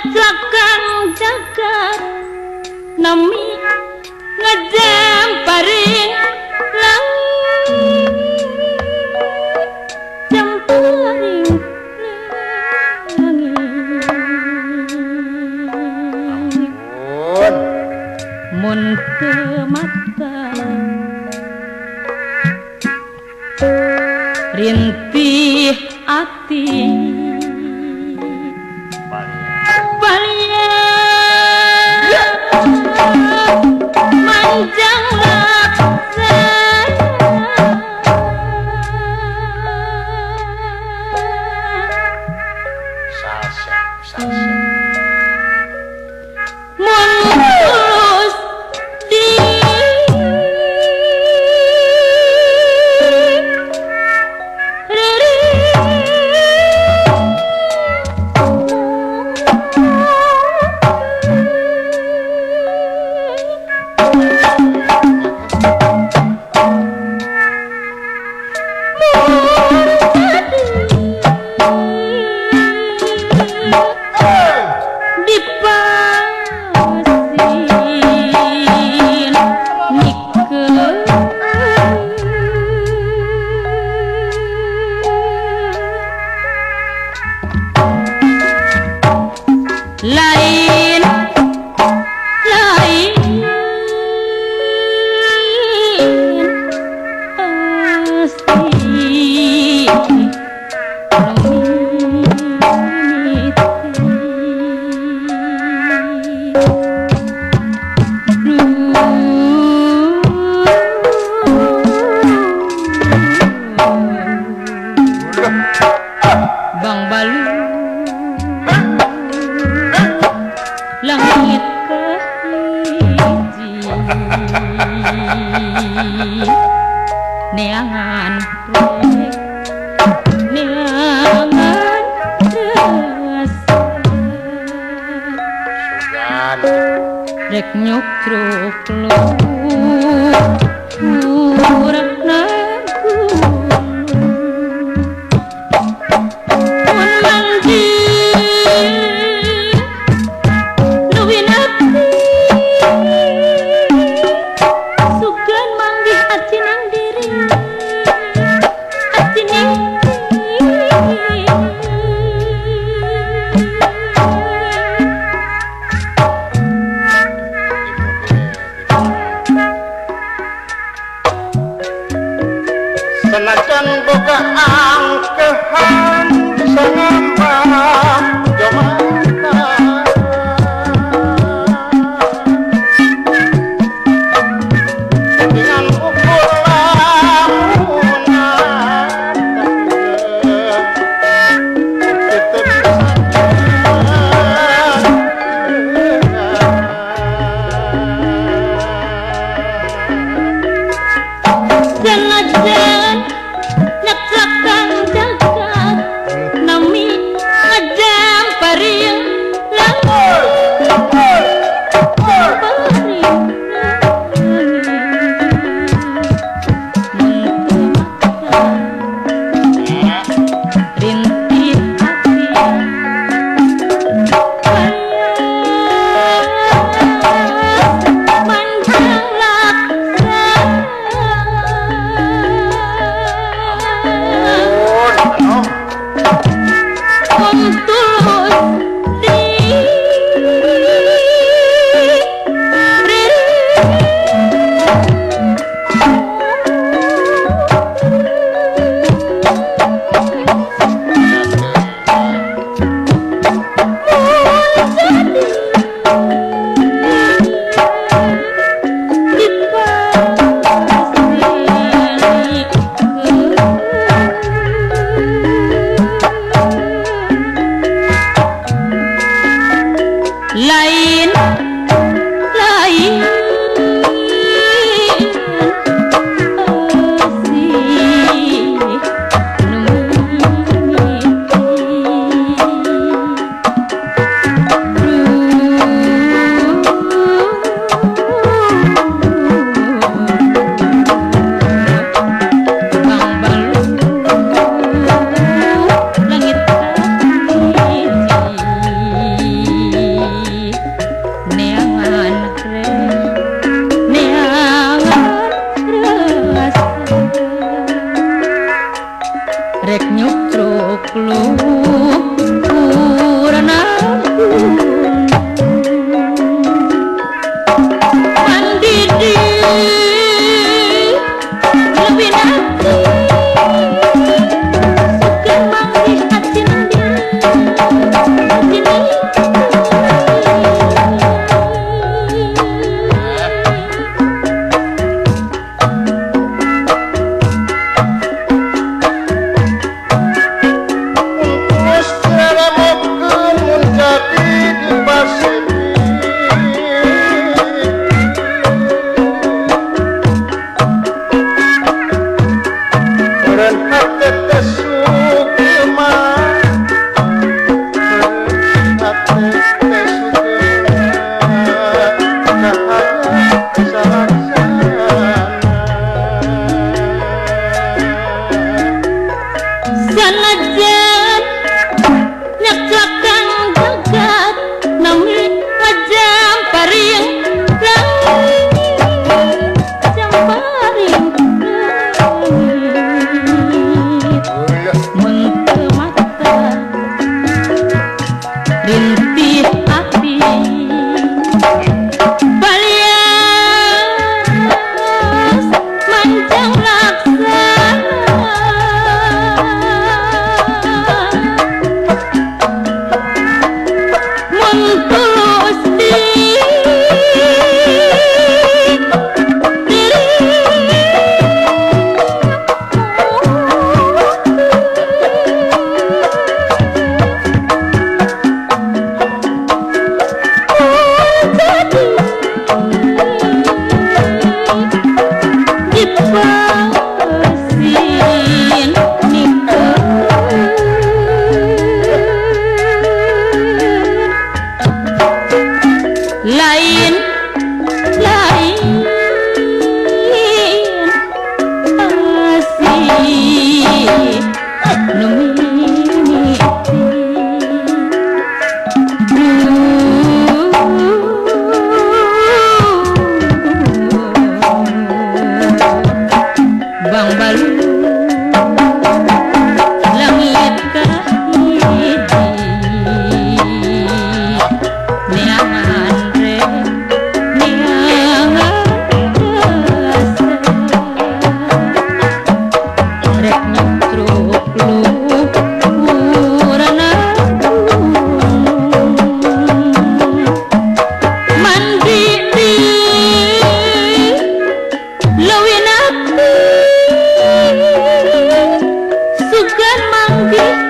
Nyetrakan jagat nami ngajamparing langit jamparing langit mun teu mata rintih ati balia manjang laksa salsa salsa mun tulus di lain lain pasti Bang Balu langit kahiji neangan rek neangan rasa rek nyukruk luhur senajan boga angkehan bisa ngambah jomata dengan ukur lamunan tetep senajan nyetrakan jagat nami ngajamparing langit jamparing mun teu mata rintih ati manjang laksa tulus di lain lain asih. Rek nyutruk luhurna mandi di lebih nanti suka manggih asin di sini. Sanajan nyaklakan jagat nami ngajam paring langit jam paring langit mun teu mata rintih api balias manjang laksana tulus di dipasin nikah lain lain asih nu mimiti Bang Balu langit kahiji neangan re neangan asa rek nyutruk luhurna mandi di leuwih nati sugan manggih.